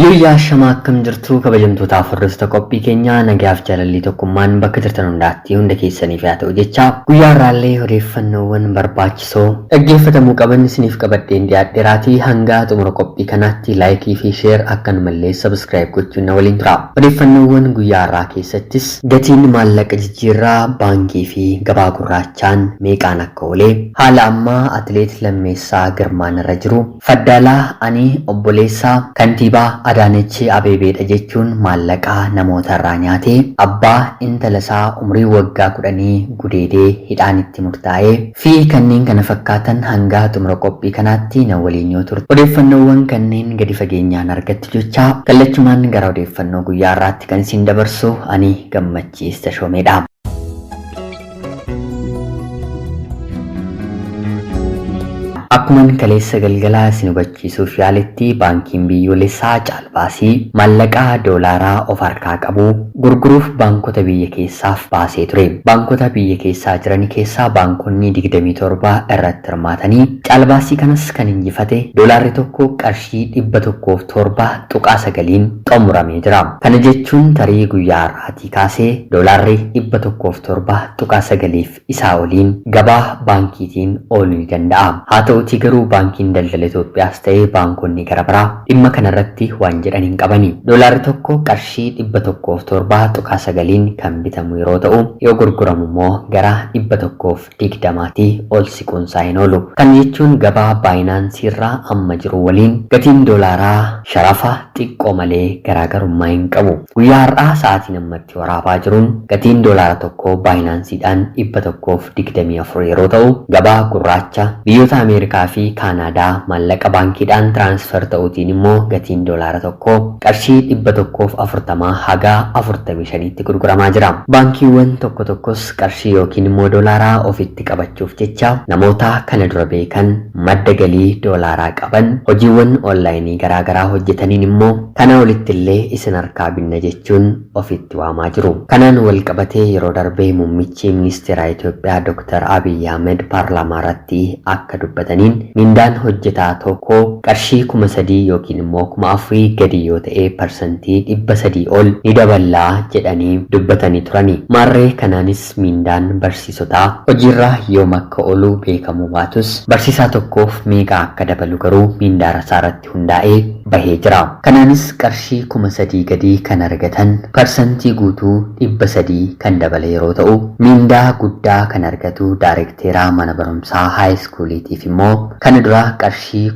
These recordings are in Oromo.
Yooyyaa ashamaa akkam jirtu kabajamtootaaf hordoftoota qophii keenyaa nagayaaf jaalalli tokkummaan bakka jirtan hundaatti hunda keessaniif haa ta'u jecha guyyaa har'aallee odeeffannoowwan barbaachisoo dhaggeeffatamuu qaban isiniif qabadheen dhiyaadheeraatii hanga xumura qophii kanaatti laayikii fi sheer akkanumallee sabskiraayib gochuun na waliin tura. Odeeffannoowwan guyyaa har'aa keessattis gatiin maallaqa jijjiirraa baankii fi gabaa gurraachaan meeqaan akka oole, haala ammaa atileet Lammeessaa Girmaan irra jiru, Faddaalaa ani obboleessa kantiibaa Adaanech Abeebeedha jechuun maallaqa namoota irraa nyaatee abbaa intala isaa umurii waggaa kudhanii gudeedee hidhaan itti murtaa'ee fi kanneen kana fakkaatan hanga xumura qophii kanaatti na waliin yoo turte odeeffannoowwan kanneen gadi fageenyaan argattu jechaa kallachumaan gara odeeffannoo guyyaa har'aatti kan isin dabarsu ani Gammachiis Tashoomeedha. Akkuman kaleessa galgalaa isin hubachiisuuf yaaletti baankiin biyyoolessaa caalbaasii maallaqaa doolaaraa of harkaa qabu gurguruuf baankota biyya keessaaf baasee ture. Baankota biyya keessaa jiran keessaa baankonni 27 irratti hirmaatanii caalbaasii kanas kan injifate doolaarri tokko qarshii 107.9n xumuramee jira. Kana jechuun tarii guyyaa har'aatii kaasee doolaarri 107.9f isaa oliin gabaa baankiitiin ooluu ni danda'a. Haa ta'uutii garuu Baankiin Daldala Itoophiyaas ta'ee baankonni gara biraa dhimma kanarratti waan jedhan hin qabani. Doolaarri tokko qarshii 107.9n kan bitamu yeroo ta'u, yoo gurguramu immoo gara 120tti ol siquunsaa hin oolu. Kana jechuun gabaa Baayinaansiirra amma jiru waliin gatiin doolaaraa sharafa xiqqoo malee garaagarummaa hin qabu. Guyyaa har'aa sa'aatiin ammatti waraabaa jiruun gatiin doolaara tokkoo Baayinaansiidhaan 124 yeroo ta'u, gabaa gurraacha biyyoota Ameerikaa fi Kaanaadaa maallaqa baankiidhaan tiraansfer ta'uutiin immoo gatiin doolaara tokkoo qarshii 140 haga 45tti gurguramaa jira. Baankiiwwan tokko tokkos qarshii yookiin immoo doolaaraa ofitti qabachuuf jecha namoota kana dura beekan madda galii doolaaraa qaban hojiiwwan onlaayinii garaa garaa hojjetaniin immoo kana olittillee isin harkaa binna jechuun ofitti waamaa jiru. Kanaan wal qabatee yeroo darbe muummichi ministeeraa Itoophiyaa Dr. Abiy Ahmed paarlaamaa irratti akka dubbataniin mindaan hojjetaa tokkoo qarshii 3000 yookiin immoo 4000 gadi yoo ta'e parsantii 300 ol ni daballaa jedhanii dubbatanii turani. Maarree kanaanis miindaan barsiisotaa hojiirra yoom akka oolu beekamuu baatus barsiisaa tokkoof meeqa akka dabalu garuu miindaarasaarratti hundaa'ee bahee jira. Kanaanis qarshii 3000 gadi kan argatan parsantii guutuu 300 kan dabale yeroo ta'u, miindaa guddaa kan argatu daarekteera mana barumsaa haayiskuuliitiif immoo kana dura qarshii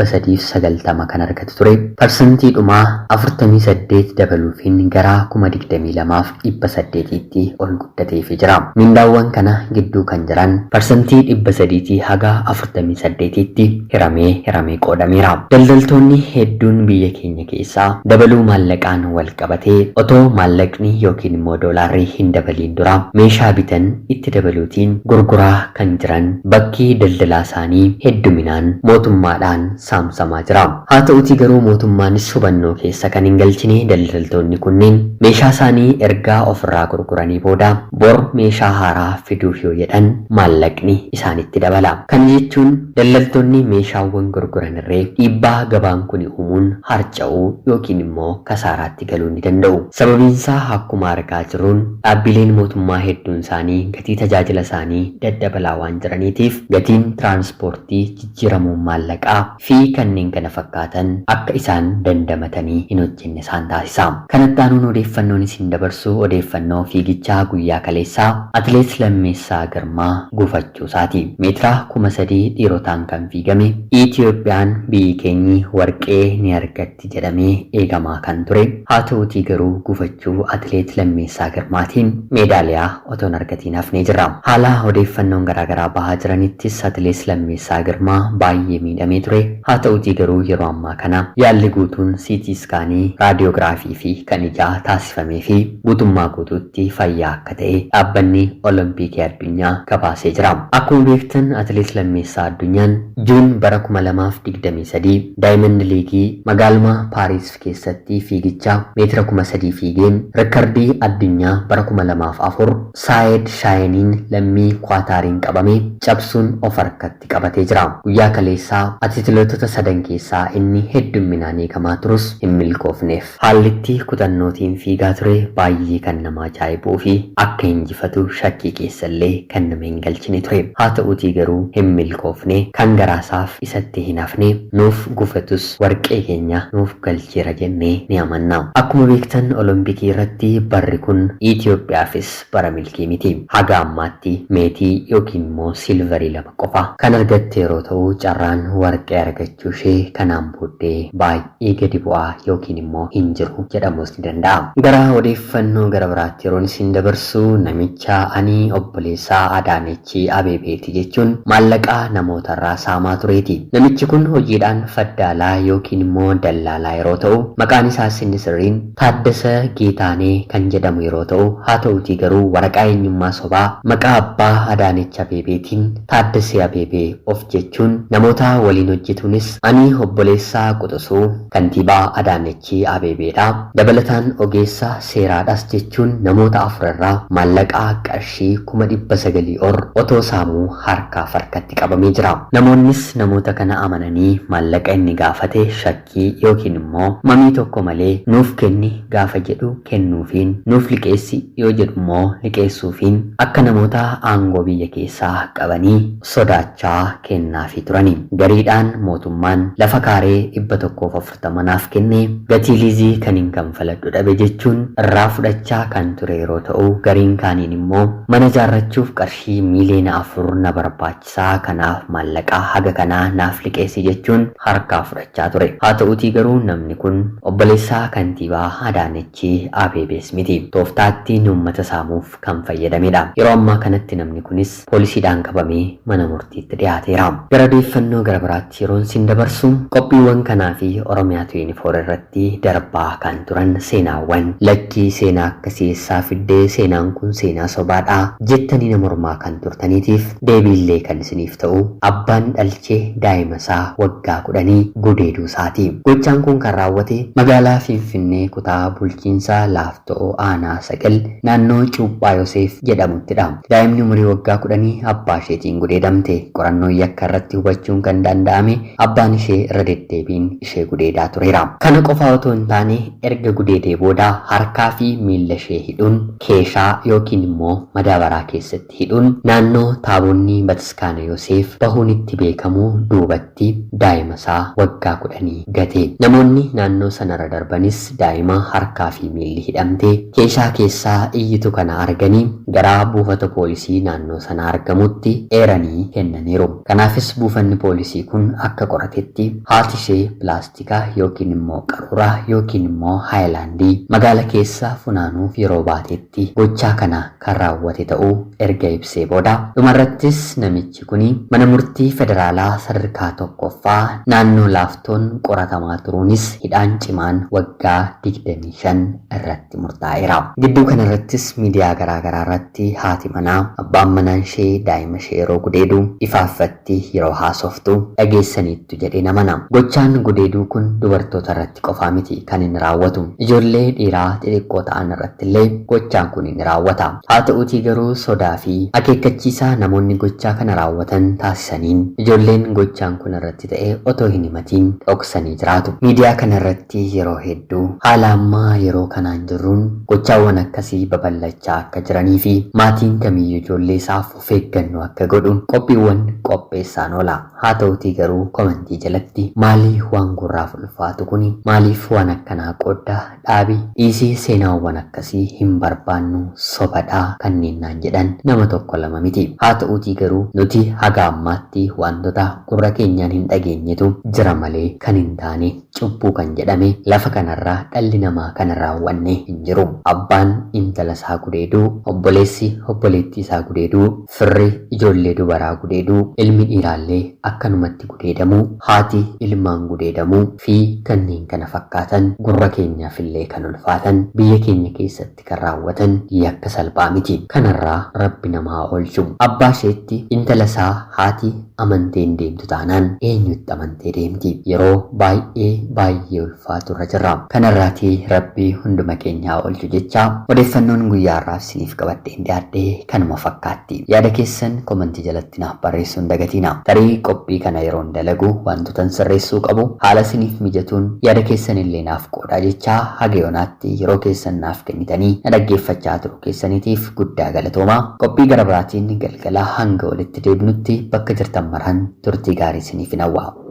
15,390 kan argatu ture parsantii dhumaa 48 dabaluufiin gara 22,000 800tti ol guddateefii jira. Mindaawwan kana gidduu kan jiran parsantii 300tii haga 48tti hiramee hiramee qoodameera. Daldaltoonni hedduun biyya keenya keessaa dabaluu maallaqaan wal qabatee otoo maallaqni yookiin immoo doolaarri hin dabaliin dura meeshaa bitan itti dabaluutiin gurguraa kan jiran bakki daldalaa isaanii hedduminaan mootummaadhaan saamsamaa jira. Haa ta'utii garuu mootummaanis hubannoo keessa kan hin galchine daldaltoonni kunneen meeshaa isaanii ergaa ofirraa gurguranii booda bor meeshaa haaraa fiduuf yoo jedhan maallaqni isaanitti dabala. Kana jechuun daldaltoonni meeshaawwan gurguran irree dhiibbaa gabaan kuni uumuun harca'uu yookiin immoo kasaaraatti galuu ni danda'u. Sababiinsaa akkuma argaa jirruun dhaabbileen mootummaa hedduun isaanii gatii tajaajila isaanii daddabalaa waan jiraniitiif gatiin tiraanspoortii jijjiiramuun maallaqaa, fi kanneen kana fakkaatan akka isaan dandamatanii hin hojjenne isaan taasisa. Kanatti aanuun odeeffannoon isin dabarsu odeeffannoo fiigichaa guyyaa kaleessaa Atileet Lammeessaa Girmaa gufachuusaati. Meetira 3000 dhiirotaan kan fiigame Itiyoophiyaan biyyi keenyi warqee ni argatti jedhamee eegamaa kan ture, haa ta'uutii garuu gufachuu Atileet Lammeessaa Girmaatiin meedaaliyaa otoo hin argatiin hafnee jirra. Haala odeeffannoon garaagaraa bahaa jiranittis Atileet Lammeessaa Girmaa baay'ee miidhamee ture. Haa ta'uutii garuu yeroo ammaa kana yaalli guutuun Siitii Iskaanii, Raadiyoogiraafii fi kan ijaa taasifameefii guutummaa guutuutti fayyaa akka ta'e Dhaabbanni Olompiikii Addunyaa gabaasee jira. Akkuma beektan Atileet Lammeessaa Addunyaan June bara 2023. Daayimand Liigii magaaluma Paariis keessatti fiigicha meetira 3000 fiigeen rikkardii addunyaa bara 2004 Saayed Shaayeniin lammii Kwaataariin qabame cabsuun of harkatti qabatee jira. Guyyaa kaleessaa atileetota sadan keessaa inni heddumminaan eegamaa turus hin milkoofneef. Haallitti kutannootiin fiigaa ture baay'ee kan nama ajaa'ibuu fi akka injifatu shakkii keessallee kan nama hin galchine ture. Haa ta'uutii garuu hin milkoofne, kan garaasaaf isatti hin hafne, nuuf gufatus warqee keenya nuuf galcheera jennee ni amanna. Akkuma beektan Olompikii irratti barri kun Itoophiyaafis bara milkii miti. Haga ammaatti meetii yookiin immoo silvarii 2 qofa kan argatte yeroo ta'u, carraan warqee argachuu ishee kanaan booddee baay'ee gadi bu'aa yookiin immoo hin jiru jedhamuus ni danda'a. Gara odeeffannoo gara biraatti yeroon isin dabarsu, namicha ani obboleessaa Adaanechi Abeebeeti jechuun maallaqaa namootarraa saamaa tureeti. Namichi kun hojiidhaan faddaalaa yookiin immoo dallaalaa yeroo ta'u, maqaan isaas inni sirriin Taaddasa Geetaanee kan jedhamu yeroo ta'u, haa ta'uutii garuu waraqaa eenyummaa sobaa maqaa abbaa Adaanech Abeebeetiin Taaddasee Abeebee of jechuun namoota waliin hojjetuunis ani obboleessaa quxusuu kantiibaa Adaanechi Abeebeedha. Dabalataan ogeessa seeraadhas jechuun namoota 4 irraa maallaqaa qarshii 900,000 ol otoo saamuu harkaaf harkatti qabamee jira. Namoonnis namoota kana amananii maallaqa inni gaafate shakkii yookiin immoo mamii tokko malee nuuf kenni gaafa jedhu kennuufiin, nuuf liqeessi yoo jedhu immoo liqeessuufiin akka namoota aangoo biyya keessaa qabanii sodaachaa kennaafii turani. Gariidhaan mootummaan lafa kaaree 140 naaf kenne, gatii liizii kanin kanfaladhu dhabe jechuun irraa fudhachaa kan ture yeroo ta'u, gariin kaaniin immoo mana ijaarrachuuf qarshii miiliyoona 4 na barbaachisaa, kanaaf maallaqaa haga kanaa naaf liqeessi jechuun harkaa fudhachaa ture. Haa ta'uutii garuu namni kun obboleessaa kantiibaa Adaanechi Abeebees miti. Tooftaattiin uummata saamuuf kan fayyadamedha. Yeroo ammaa kanatti namni kunis poolisiidhaan qabamee mana murtiitti dhiyaateera. Gara odeeffannoo gara biraatti yeroon sin dabarsu, qophiiwwan kanaa fi Oromiyaa 24 irratti darbaa kan turan seenaawwan lakkii seenaa akkasii eessaa fiddee, seenaan kun seenaa sobaadha jettanii nama mormaa kan turtaniitiif deebiillee kan isiniif ta'u, abbaan dhalchee daa'ima isaa waggaa 10 gudeeduu isaati. Gochaan kun kan raawwate magaalaa Finfinnee kutaa bulchiinsa Laaftoo aanaa 9 naannoo Cuuphaa Yoseef jedhamuttidha. Daa'imni umurii waggaa 10 abbaa isheetiin gudeedamte. Qorannoo yakka irratti hubachuun kan danda'ame, abbaan ishee irra deddeebiin ishee gudeedaa tureera. Kana qofaa otoo hin taane, erga gudeedee booda harkaa fi miilla ishee hidhuun keeshaa yookiin immoo madaabaraa keessatti hidhuun naannoo taabonni bataskaana Yoseef bahuun itti beekamu duubatti daa'ima isaa waggaa 10 gate. Namoonni naannoo sanarra darbanis daa'ima harkaa fi miilli hidhamte keeshaa keessaa iyyitu kana arganii gara buufata poolisii naannoo sana argamutti eeranii kennaniiru. Kanaafis buufanni poolisii kun akka qoratetti, haati ishee pilaastika yookiin immoo qaruuraa yookiin immoo haayilaandii magaala keessa funaanuuf yeroo baatetti gochaa kana kan raawwate ta'uu erga ibsee booda, dhumarrattis namichi kuni mana murtii federaalaa sadarkaa tokkoffaa naannoo Laaftoon qoratamaa turuunis hidhaan cimaan waggaa 25 irratti murtaa'eera. Gidduu kanarrattis miidiyaa garaagaraa irratti haati manaa abbaan manaan ishee daa'ima ishee yeroo gudeedu ifaaffatti yeroo haasoftu dhageessaniittu jedheen amana. Gochaan gudeeduu kun dubartoota irratti qofaa miti kan inni raawwatu. Ijoollee dhiiraa xixiqqoo ta'an irratti illee gochaan kun ni raawwata. Haa ta'uutii garuu sodaa fi akeekkachiisaa namoonni gochaa kana raawwatan taasisaniin ijoolleen gochaan kun irratti ta'e otoo hin himatiin dhoksanii jiraatu. Miidiyaa kana irratti yeroo hedduu haala ammaa yeroo kanaan jirruun gochaawwan akkasii babal'achaa akka jiranii fi maatiin kamiyyuu ijoollee isaaf of eeggannoo akka godhu qophiiwwan qopheessaan oola. Haa ta'uutii garuu komentii jalatti maalii waan gurraaf ulfaatu kuni, maaliif waan akkanaa qoodda, dhaabi, dhiisii, seenaawwan akkasii hin barbaannu, sobadha kanneen naan jedhan nama tokko lama miti. Haa ta'uutii garuu nuti haga ammaatti wantoota gurra keenyaan hin dhageenyetu jira malee kan hin taane cubbuu kan jedhame lafa kanarraa dhalli namaa kan raawwanne hin jiru. Abbaan intala isaa gudeeduu, obboleessi obboleettii isaa gudeeduu, firri ijoollee dubaraa gudeeduu, ilmi dhiiraallee akkanumatti gudeedamuu, haati ilmaan gudeedamuu fi kanneen kana fakkaatan gurra keenyaaf illee kan ulfaatan biyya keenya keessatti kan raawwatan yakka salphaa miti. Kanarraa Rabbi nama haa oolchu. Abbaa isheetti intala isaa haati amantee hin deemtu taanaan eenyutti amantee qabattee deemti. Yeroo baay'ee baay'ee ulfaatu irra jirra. Kanarraatii Rabbii hunduma keenyaa oolchu jecha odeeffannoon guyyaa har'aaf isiniif qabadheen dhiyaadhe kanuma fakkaatti. Yaada keessan komantii jalatti naaf barreessuu hin dagatinaa. Tarii qophii kana yeroon dalagu wantoota sirreessuu qabu haala isiniif mijatuun yaada keessan illee naaf qoodaa jechaa haga yoonaatti yeroo keessan naaf kennitanii na dhaggeeffachaa turuu keessaniitiif guddaa galatoomaa. Qophii gara biraatiin galgala hanga walitti deebinutti bakka jirtan maraan turtii gaarii isiniif hawwa.